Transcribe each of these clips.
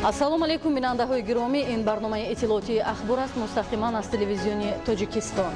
Ассалому алайкум, бинандаҳои гиромӣ. Ин барномаи иттилоотии «Ахбор» аст, мустақиман аз Телевизиони Тоҷикистон.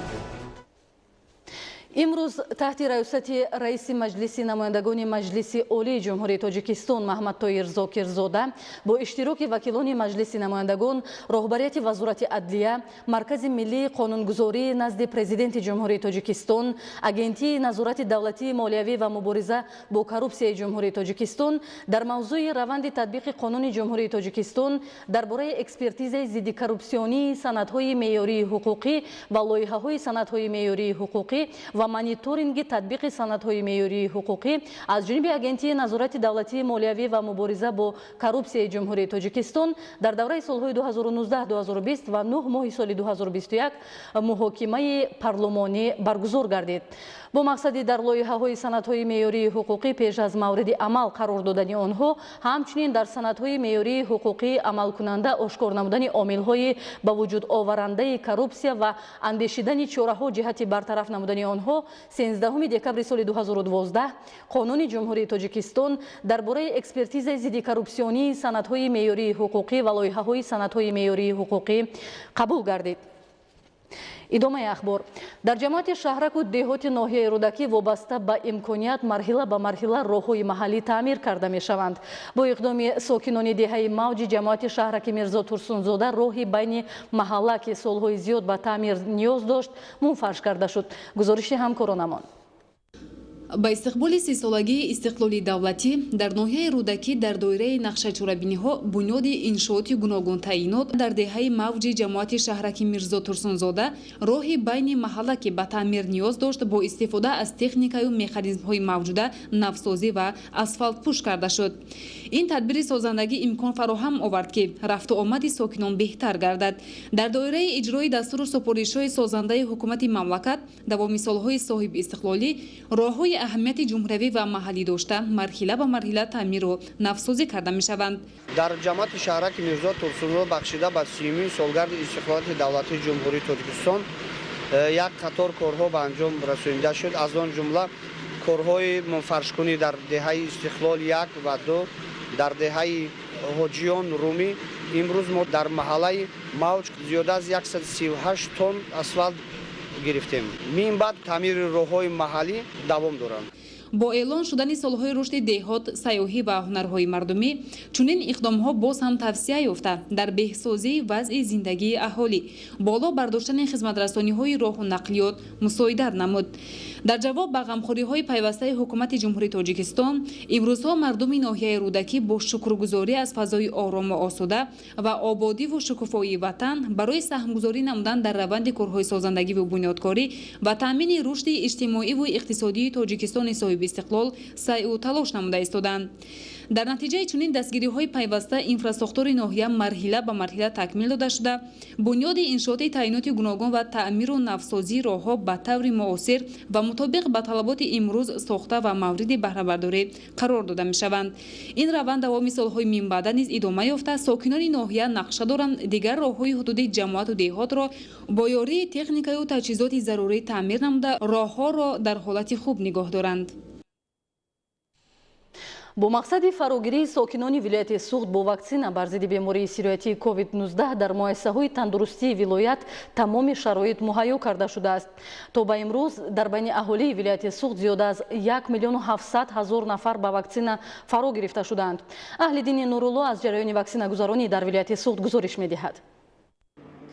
Имрӯз таҳти раёсати раиси Маҷлиси намояндагони Маҷлиси Олии Ҷумҳурии Тоҷикистон Маҳмадтоир Зокирзода бо иштироки вакилони Маҷлиси намояндагон, роҳбарияти Вазорати адлия, Маркази миллии қонунгузории назди Президенти Ҷумҳурии Тоҷикистон, Агентии назорати давлатии молиявӣ ва мубориза бо коррупсияи Ҷумҳурии Тоҷикистон дар мавзӯи раванди татбиқи Қонуни Ҷумҳурии Тоҷикистон дар бораи экспертизаи зиддикоррупсионии санадҳои меъёрии ҳуқуқӣ ва лоиҳаҳои санадҳои меъёрии ҳуқуқӣ ва мониторинги татбиқи санадҳои меъёрии ҳуқуқӣ аз ҷониби Агентии назорати давлатии молиявӣ ва мубориза бо коррупсияи Ҷумҳурии Тоҷикистон дар давраи солҳои 2019-2020 ва 9 моҳи соли 2021 муҳокимаи парлумонӣ баргузор гардид. Бо мақсади дар лоиҳаҳои санадҳои меъёрии ҳуқуқӣ пеш аз мавриди амал қарор додани онҳо, ҳамчунин дар санадҳои меъёрии ҳуқуқӣ амалкунанда ошкор намудани омилҳои ба вуҷуд оварандаи коррупсия ва андешидани чораҳо ҷиҳати бартараф намудани онҳо, 13 декабри соли 2012 Қонуни Ҷумҳурии Тоҷикистон дар бораи экспертизаи зиддикоррупсионии санадҳои меъёрии ҳуқуқӣ ва лоиҳаҳои санадҳои меъёрии ҳуқуқӣ қабул гардид. Идомаи ахбор. Дар ҷамоати шаҳраку деҳоти ноҳияи Рӯдакӣ вобаста ба имконият марҳила ба марҳила роҳҳои маҳаллӣ таъмир карда мешаванд. Бо иқдоми сокинони деҳаи Мавҷи ҷамоати шаҳраки Мирзо Турсунзода роҳи байни маҳалла, ки солҳои зиёд ба таъмир ниёз дошт, мунфарш карда шуд. Гузориши ҳамкоронамон. Ба истиқболи 30-солагии истиқлоли давлатӣ дар ноҳияи Рӯдакӣ дар доираи нақшачорабиниҳо бунёди иншооти гуногунтаъинот дар деҳаи Мавҷи ҷамоати шаҳраки Мирзо Турсунзода роҳи байни маҳалла, ки ба таъмир ниёз дошт, бо истифода аз техникаю механизмҳои мавҷуда навсозӣ ва асфалтпӯш карда шуд. Ин тадбири созандагӣ имкон фароҳам овард, ки рафту омади сокинон беҳтар гардад. Дар доираи иҷрои дастуру супоришҳои созандаи ҳукумати мамлакат давоми солҳои соҳибистиқлолӣ роҳҳои аҳамияти ҷумҳуриявӣ ва маҳаллӣ дошта марҳила ба марҳила таъмиру навсозӣ карда мешаванд. Дар ҷамоати шаҳраки Мирзо Турсунзода бахшида ба 30-юмин солгарди истиқлолияти давлатии Ҷумҳурии Тоҷикистон як қатор корҳо ба анҷом расонида шуд. Аз он ҷумла корҳои мунфаршкунӣ дар деҳаи Истиқлол 1 ва 2, дар деҳаи Ҳоҷиён Румӣ. Имрӯз мо дар маҳаллаи Мавҷ зиёда аз 138 тонн асфалт гирифтем. Мин баъд таъмири роҳҳои маҳаллӣ давом доранд. Бо эълон шудани солҳои рушди деҳот, сайёҳӣ ва ҳунарҳои мардумӣ чунин иқдомҳо боз ҳам тавсия ёфта, дар беҳсозии вазъи зиндагии аҳолӣ, боло бардоштани хизматрасониҳои роҳу нақлиёт мусоидат намуд. Дар ҷавоб ба ғамхориҳои пайвастаи ҳукумати Ҷумҳурии Тоҷикистон имрӯзҳо мардуми ноҳияи Рӯдакӣ бо шукргузорӣ аз фазои орому осуда ва ободиву шукуфоии ватан барои саҳмгузорӣ намудан дар раванди корҳои созандагиву бунёдкорӣ ва таъмини рушди иҷтимоиву иқтисодии Тоҷикистони соҳибистиқлол сайъу талош намуда истоданд. Дар натиҷаи чунин дастгириҳои пайваста инфрасохтори ноҳия марҳила ба марҳила такмил дода шуда, бунёди иншооти таъиноти гуногун ва таъмиру навсозии роҳҳо ба таври муосир ва мутобиқ ба талаботи имрӯз сохта ва мавриди баҳрабардорӣ қарор дода мешаванд. Ин раванд давоми солҳои минбаъда низ идома ёфта, сокинони ноҳия нақша доранд дигар роҳҳои ҳудуди ҷамоату деҳотро бо ёрии техникаю таҷҳизоти зарурӣ таъмир намуда, роҳҳоро дар ҳолати хуб нигоҳ доранд. Бо мақсади фарогирии сокинони вилояти Суғд бо ваксина бар зидди бемории сироятии COVID-19 дар муассисаҳои тандурустии вилоят тамоми шароит муҳайё карда шудааст. То ба имрӯз дар байни аҳолии вилояти Суғд зиёда аз 1 миллиону 700 ҳазор нафар ба ваксина фаро гирифта шудаанд. Аҳлиддини Нурулло аз ҷараёни ваксинагузаронӣ дар вилояти Суғд гузориш медиҳад.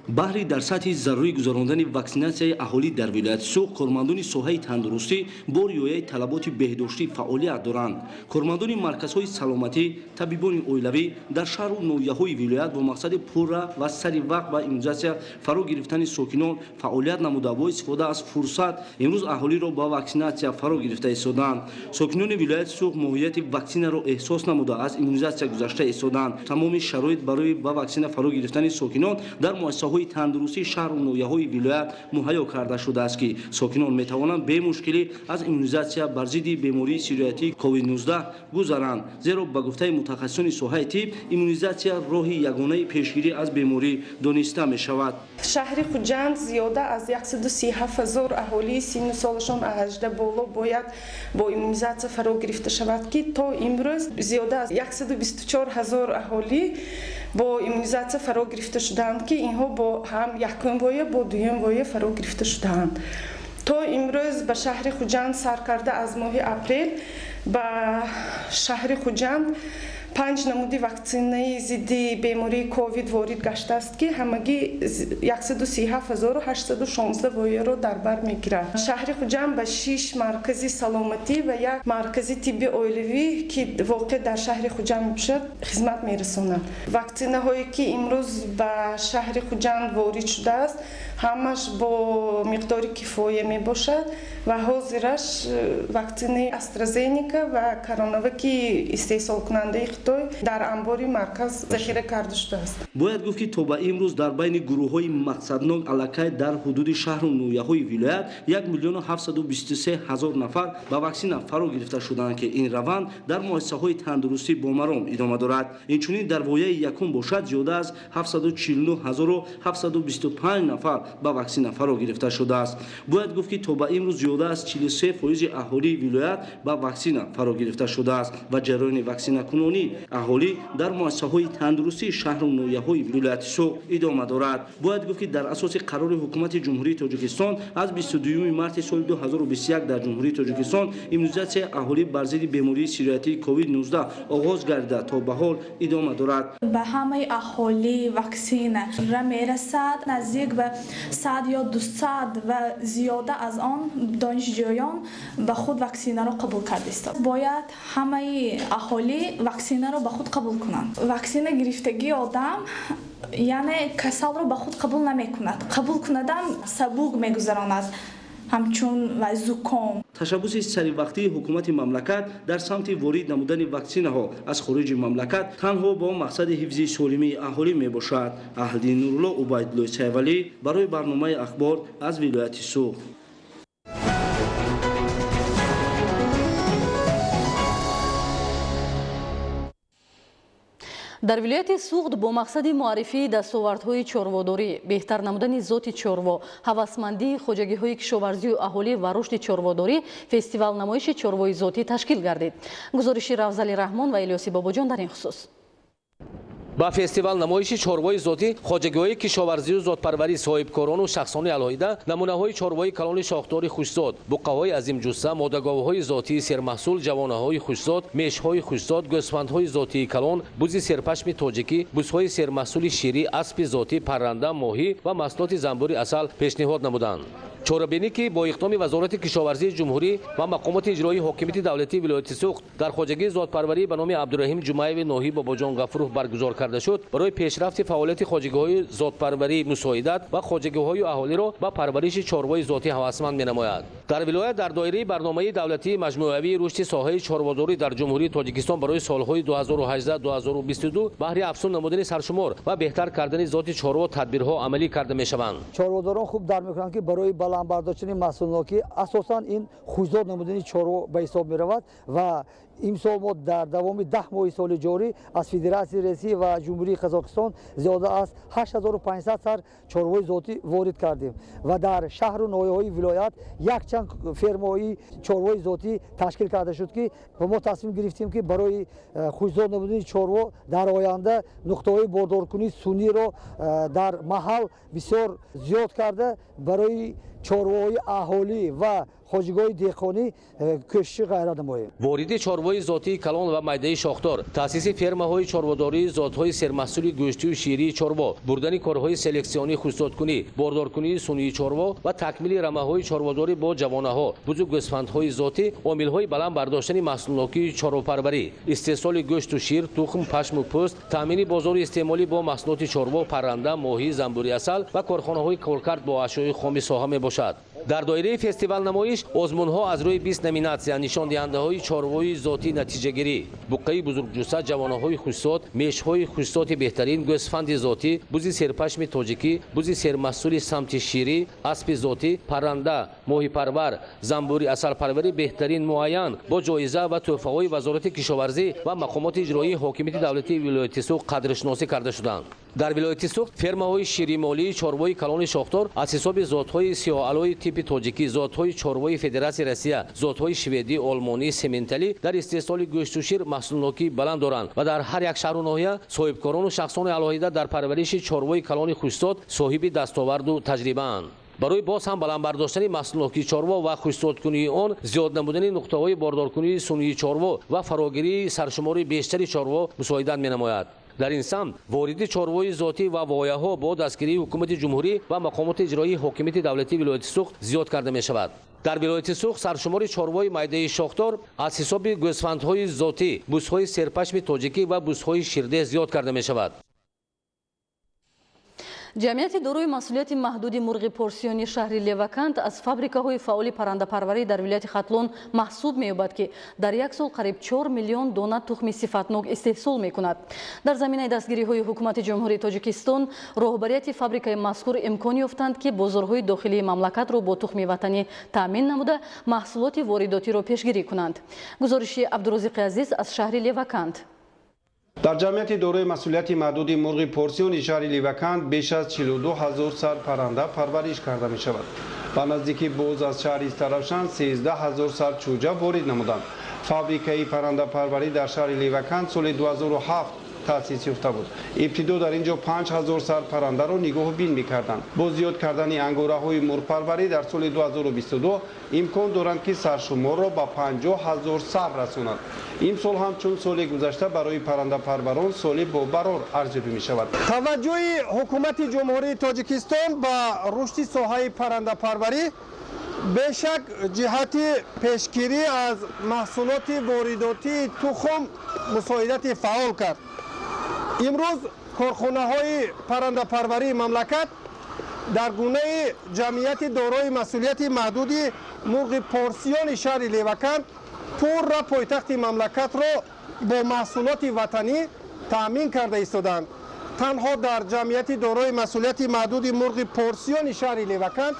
Баҳри дар сатҳи зарурӣ гузарондани ваксинатсияи аҳолӣ дар вилояти Суғд кормандони соҳаи тандурустӣ бо риояи талаботи беҳдоштӣ фаъолият доранд. Кормандони марказҳои саломатӣ, табибони оилавӣ дар шаҳру ноҳияҳои вилоят бо мақсади пурра ва сари вақт ба иммунизатсия фаро гирифтани сокинон фаъолият намуда, бо истифода аз фурсат имрӯз аҳолиро ба ваксинатсия фаро гирифта истодаанд. Сокинони вилояти Суғд моҳияти ваксинаро эҳсос намуда, аз иммунизатсия гузашта истодаанд. Тамоми шароит барои ба ваксина фаро гирифтани сокинон дар муассисаҳои тандурустии шаҳру ноҳияҳои вилоят муҳайё карда шудааст, ки сокинон метавонанд бемушкилӣ аз иммунизатсия бар зидди бемории сироятии COVID-19 гузаранд, зеро ба гуфтаи мутахассисони соҳаи тиб иммунизатсия роҳи ягонаи пешгирӣ аз беморӣ дониста мешавад. Шаҳри Хуҷанд зиёда аз 137 ҳазор аҳолии синну солашон 18 боло бояд бо иммунизатсия фаро гирифта шавад, ки то имрӯз зиёда аз 124 ҳазор аҳолӣ Бо иммунизатсия фаро гирифта шудаанд, ки инҳо бо ҳам якум воя, бо дуюм воя фаро гирифта шудаанд. То имрӯз ба шаҳри Хуҷанд сар карда аз моҳи апрел ба шаҳри Хуҷанд 5 намуди ваксинаи зидди бемории ковид ворид гаштааст, ки ҳамагӣ 137816 вояро дар бар мегирад. Шаҳри Хуҷанд ба 6 маркази саломатӣ ва як маркази тибби оилавӣ, ки воқеъ дар шаҳри Хуҷанд мебошад, хизмат мерасонад. Ваксинаҳое, ки имрӯз ба шаҳри Хуҷанд ворид шудааст, ҳамаш бо миқдори кифоя мебошад ва ҳозираш ваксинаи AstraZeneca ва Коронаваки истеҳсолкунандаи Хитой дар анбори марказ захира карда шудааст. Бояд гуфт, ки то ба имрӯз дар байни гурӯҳҳои мақсаднок аллакай дар ҳудуди шаҳру ноҳияҳои вилоят 1 723 000 нафар ба ваксина фаро гирифта шуданд, ки ин раванд дар муассисаҳои тандурустӣ бо маром идома дорад. Инчунин дар вояи якум бошад, зиёда аз 749 725 нафар ба ваксина фаро гирифта шудааст. Бояд гуфт, ки то ба имрӯз зиёда аз 43% аҳолии вилоят ба ваксина фаро гирифта шудааст ва ҷараёни ваксинакунонӣ аҳолӣ дар муассисаҳои тандурустии шаҳру ноҳияҳои вилояти Суғд идома дорад. Бояд гуфт, ки дар асоси қарори ҳукумати Ҷумҳурии Тоҷикистон аз 22 марти соли 2021 дар Ҷумҳурии Тоҷикистон иммунизатсияи аҳолӣ бар зидди бемории сироятии COVID-19 оғоз гардида то ба ҳол идома дорад. Ба ҳамаи аҳолӣ ваксина мерасад, наздик ба 100 ё 200 ва зиёда аз он донишҷӯён ба худ ваксинаро қабул карда истод. Бояд ҳамаи аҳолӣ ваксинаро ба худ қабул кунанд. Ваксина гирифтагии одам яъне касалро ба худ қабул намекунад. Қабул кунадам сабук мегузаронад, ҳамчун ва зуком. Ташаббуси саривақтии ҳукумати мамлакат дар самти ворид намудани ваксинаҳо аз хориҷи мамлакат танҳо бо мақсади ҳифзи солимии аҳолӣ мебошад. Аҳлиддин Нурулло, Убайдуллои Сайвалӣ барои барномаи Ахбор аз вилояти Суғд. Дар вилояти Суғд бо мақсади муаррифии дастовардҳои чорводорӣ, беҳтар намудани зоти чорво, ҳавасмандии хоҷагиҳои кишоварзию аҳолӣ ва рушди чорводорӣ фестивал намоиши чорвои зотӣ ташкил гардид. Гузориши Равзали Раҳмон ва Илёси Бобоҷон дар ин хусус. Ба фестивал намоиши чорвои зотӣ хоҷагиҳои кишоварзию зотпарварӣ, соҳибкорону шахсони алоҳида намунаҳои чорвои калони шохдори хушзод, буққаҳои азимҷусса, модаговҳои зотии сермаҳсул, ҷавонаҳои хушзод, мешҳои хушзод, гӯсфандҳои зотии калон, бузи серпашми тоҷикӣ, бузҳои сермаҳсули ширӣ, аспи зотӣ, парранда, моҳӣ ва маҳсулоти занбури асал пешниҳод намуданд. Чорабинӣ, ки бо иқдоми Вазорати кишоварзии ҷумҳурӣ ва мақомоти иҷроии ҳокимияти давлатии вилояти Суғд дар хоҷагии зотпарварӣ ба номи Абдураҳим Ҷумаеви ноҳияи Бобоҷон Ғафуров баргузор карда шуд, барои пешрафти фаъолияти хоҷагиҳои зотпарварӣ мусоидат ва хоҷагиҳои аҳолиро ба парвариши чорвои зотӣ ҳавасманд менамояд. Дар вилоят дар доираи барномаи давлатии маҷмӯавии рушди соҳаи чорводорӣ дар Ҷумҳурии Тоҷикистон барои солҳои 2018-2022 баҳри афзун намудани саршумор ва беҳтар кардани зоти чорво тадбирҳо амалӣ карда мешаванд. Чорводорон хуб дарк мекунанд, ки барои баланд бардоштани маҳсулнокӣ асосан ин хушзод намудани чорво ба ҳисоб меравад ва имсол мо дар давоми 10 моҳи соли ҷорӣ аз Федератсияи Русия ва Ҷумҳурии Қазоқистон зиёда аз 8500 сар чорвои зотӣ ворид кардем ва дар шаҳру ноҳияҳои вилоят якчанд фермаҳои чорвои зотӣ ташкил карда шуд, ки мо тасмим гирифтем, ки барои хушзод намудани чорво дар оянда нуқтаҳои бордоркунии сунъиро дар маҳал бисёр зиёд карда барои чорвоҳои аҳолӣ ва хоҷагиҳои деҳқонӣ кӯшиши ғайра намоем. Вориди чорвои зотии калон ва майдаи шохдор, таъсиси фермаҳои чорводории зотҳои сермаҳсули гӯштию ширии чорво, бурдани корҳои селексионии хушзодкунӣ, бордоркунии сунъии чорво ва такмили рамаҳои чорводорӣ бо ҷавонаҳо, бузу гӯсфандҳои зотӣ омилҳои баланд бардоштани маҳсулнокии чорвопарварӣ, истеҳсоли гӯшту шир, тухм, пашму пӯст, таъмини бозори истеъмолӣ бо маҳсулоти чорво, парранда, моҳӣ, занбури асал ва корхонаҳои коркард бо ашёи хоми соҳа мебошад. Дар доираи фестивал намоиш озмунҳо аз рӯи 20 номинатсия нишондиҳандаҳои чорвои зотӣ натиҷагирӣ, буққаи бузургҷусса, ҷавонаҳои хушзод, мешҳои хушзоти беҳтарин, гӯсфанди зотӣ, бузи серпашми тоҷикӣ, бузи сермаҳсули самти ширӣ, аспи зотӣ, парранда, моҳипарвар, занбури асалпарварӣ беҳтарин муайян бо ҷоиза ва тӯҳфаҳои Вазорати кишоварзӣ ва мақомоти иҷроии ҳокимияти давлатии вилояти Суғд қадршиносӣ карда шуданд. Дар вилояти Суғд фермаҳои ширимолии чорвои калони шохдор аз ҳисоби зотҳои сиёҳалои типи тоҷикӣ, зотҳои чорвои Федератсияи Россия, зотҳои шведӣ, олмонӣ, сементалӣ дар истеҳсоли гӯшту шир маҳсулнокии баланд доранд ва дар ҳар як шаҳру ноҳия соҳибкорону шахсони алоҳида дар парвариши чорвои калони хушзод соҳиби дастоварду таҷрибаанд. Барои боз ҳам баланд бардоштани маҳсулнокии чорво ва хушзодкунии он, зиёд намудани нуқтаҳои бордоркунии сунъии чорво ва фарогирии саршумори бештари чорво мусоидат менамояд. Дар ин самт вориди чорвои зотӣ ва вояҳо бо дастгирии ҳукумати ҷумҳурӣ ва мақомоти иҷроии ҳокимияти давлатии вилояти Суғд зиёд карда мешавад. Дар вилояти Суғд саршумори чорвои майдаи шохдор аз ҳисоби гӯсфандҳои зотӣ, бузҳои серпашми тоҷикӣ ва бузҳои ширдеҳ зиёд карда мешавад. Ҷамъияти дорои масъулияти маҳдуди мурғи порсиони шаҳри Левакант аз фабрикаҳои фаъоли паррандапарварӣ дар вилояти Хатлон маҳсуб меёбад, ки дар як сол қариб 4 миллион дона тухми сифатнок истеҳсол мекунад. Дар заминаи дастгириҳои ҳукумати Ҷумҳурии Тоҷикистон роҳбарияти фабрикаи мазкур имкон ёфтанд, ки бозорҳои дохилии мамлакатро бо тухми ватанӣ таъмин намуда, маҳсулоти воридотиро пешгирӣ кунанд. Гузориши Абдурозиқи Азиз аз шаҳри Левакант. Дар ҷамъияти дорои масъулияти маҳдуди мурғи порсиони шаҳри Левакант беш аз 42 ҳазор сар парранда парвариш карда мешавад. Ба наздикӣ боз аз шаҳри Истаравшан 13 ҳазор сар чӯҷа ворид намуданд. Фабрикаи паррандапарварӣ дар шаҳри Левакант соли 2007 таъсис ёфта буд. Ибтидо дар ин ҷо 5 ҳазор сар паррандаро нигоҳубин мекарданд. Бо зиёд кардани ангораҳои мурғпарварӣ дар соли 2022 имкон доранд, ки саршуморро ба 50 ҳазор сар расонанд. Имсол ҳам чун соли гузашта барои паррандапарварон соли бобарор арзёбӣ мешавад. Таваҷҷӯҳи ҳукумати Ҷумҳурии Тоҷикистон ба рушди соҳаи паррандапарварӣ бешак ҷиҳати пешгирӣ аз маҳсулоти воридотии тухм мусоидати фаъол кард. Имрӯз корхонаҳои паррандапарварии мамлакат дар гунаи ҷамъияти дорои масъулияти маҳдуди мурғи порсиони шаҳри Левакант пурра пойтахти мамлакатро бо маҳсулоти ватанӣ таъмин карда истодаанд. Танҳо дар ҷамъияти дорои масъулияти маҳдуди мурғи порсиони шаҳри Левакант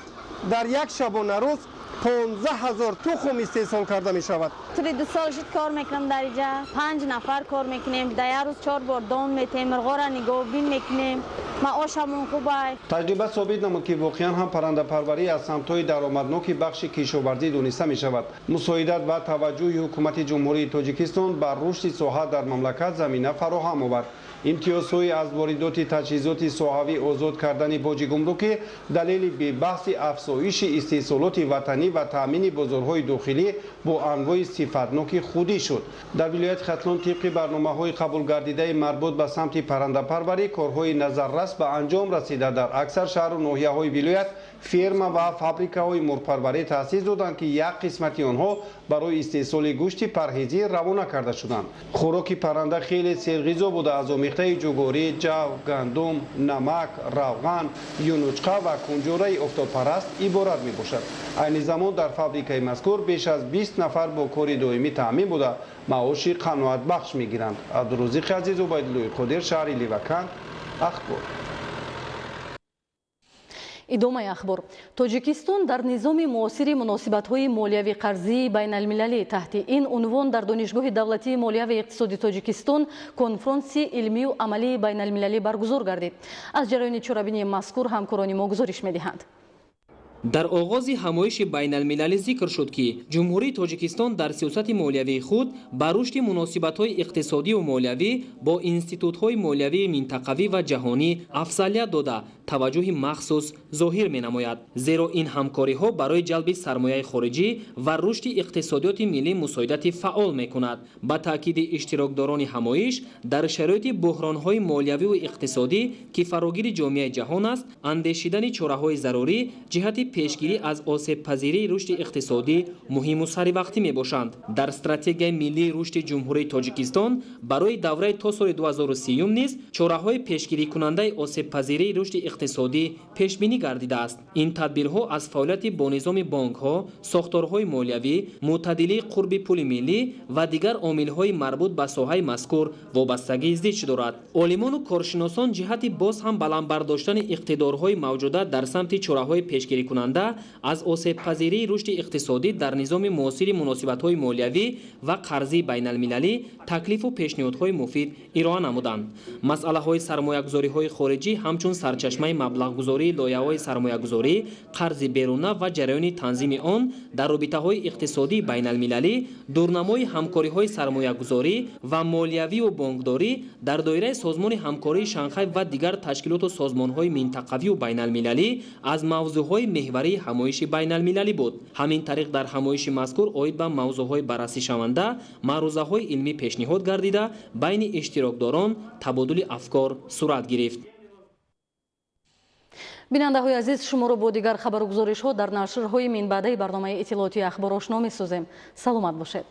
дар як шабонарӯз 15 ҳазор тухм истеҳсол карда мешавад. Тӯли 2 сол шуд кор мекунам дар инҷа. 5 нафар кор мекунем. Дар як рӯз 4 бор дон метем, мурғоро нигоҳубин мекунем. Маошамон хуб аст. Таҷриба собит намуд, ки воқеан ҳам паррандапарварӣ аз самтҳои даромадноки бахши кишоварзӣ дониста мешавад. Мусоидат ва таваҷҷӯҳи ҳукумати Ҷумҳурии Тоҷикистон ба рушди соҳа дар мамлакат замина фароҳам овард. Имтиёзҳои аз воридоти таҷҳизоти соҳавӣ озод кардани боҷи гумрукӣ далели бебаҳси афзоиши истеҳсолоти ватанӣ ва таъмини бозорҳои дохилӣ бо анвои сифатноки худӣ шуд. Дар вилояти Хатлон тибқи барномаҳои қабулгардидаи марбут ба самти паррандапарварӣ корҳои назаррас ба анҷом расида, дар аксар шаҳру ноҳияҳои вилоят ферма ва фабрикаҳои мурғпарварӣ таъсис доданд, ки як қисмати онҳо барои истеҳсоли гӯшти парҳезӣ равона карда шуданд. Хӯроки парранда хеле серғизо буда, аз омехтаи ҷугорӣ, ҷав, гандум, намак, равған, юнучқа ва кунҷораи офтобпараст иборат мебошад. Айни замон дар фабрикаи мазкур беш аз 20 нафар бо кори доимӣ таъмин буда, маоши қаноатбахш мегиранд. Абдурозиқи Азиз, Убайдуллои Қодир, шаҳри Левакант, Ахбор. Идомаи ахбор. Тоҷикистон дар низоми муосири муносибатҳои молиявӣ қарзии байналмилалӣ таҳти ин унвон дар Донишгоҳи давлатии молия ва иқтисоди Тоҷикистон конфронси илмию амалии байналмилалӣ баргузор гардид. Аз ҷараёни чорабинии мазкур ҳамкорони мо гузориш медиҳанд. Дар оғози ҳамоиши байналмилалӣ зикр шуд, ки Ҷумҳурии Тоҷикистон дар сиёсати молиявии худ ба рушди муносибатҳои иқтисодию молиявӣ бо институтҳои молиявии минтақавӣ ва ҷаҳонӣ афзалият дода, таваҷҷӯҳи махсус зоҳир менамояд. Зеро ин ҳамкориҳо барои ҷалби сармояи хориҷӣ ва рушди иқтисодиёти миллӣ мусоидати фаъол мекунад. Ба таъкиди иштирокдорони ҳамоиш, дар шароити буҳронҳои молиявиву иқтисодӣ, ки фарогири ҷомеаи ҷаҳон аст, андешидани чораҳои зарурӣ ҷиҳати пешгирӣ аз осебпазирии рушди иқтисодӣ муҳиму саривақтӣ мебошанд. Дар стратегияи миллии рушди Ҷумҳурии Тоҷикистон барои давраи то соли 2030 низ чораҳои пешгирикунандаи осебпазирии рушди иқтисодӣ пешбинӣ гардидааст. Ин тадбирҳо аз фаъолияти бо низоми бонкҳо, сохторҳои молиявӣ, мӯътадилии қурби пули миллӣ ва дигар омилҳои марбут ба соҳаи мазкур вобастагии зич дорад. Олимону коршиносон ҷиҳати боз ҳам баланд бардоштани иқтидорҳои мавҷуда дар самти чораҳои пешгирикунанда Таҳлилкунанда аз осебпазирии рушди иқтисодӣ дар низоми муосири муносибатҳои молиявӣ ва қарзии байналмилалӣ таклифу пешниҳодҳои муфид ироа намуданд. Масъалаҳои сармоягузориҳои хориҷӣ ҳамчун сарчашмаи маблағгузории лоиҳаҳои сармоягузорӣ, қарзи беруна ва ҷараёни танзими он дар робитаҳои иқтисодии байналмилалӣ, дурнамои ҳамкориҳои сармоягузорӣ ва молиявию бонкдорӣ дар доираи Созмони ҳамкории Шанхай ва дигар ташкилоту созмонҳои минтақавию байналмилалӣ аз мавзӯъҳои меҳварии ҳамоиши байналмилалӣ буд. Ҳамин тариқ, дар ҳамоиши мазкур оид ба мавзӯъҳои баррасишаванда маърузаҳои илмӣ пешниҳод гардида, байни иштирокдорон табодули афкор сурат гирифт. Бинандаҳои азиз, шуморо бо дигар хабару гузоришҳо дар нашрҳои минбаъдаи барномаи иттилоотии «Ахбор» ошно месозем. Саломат бошед.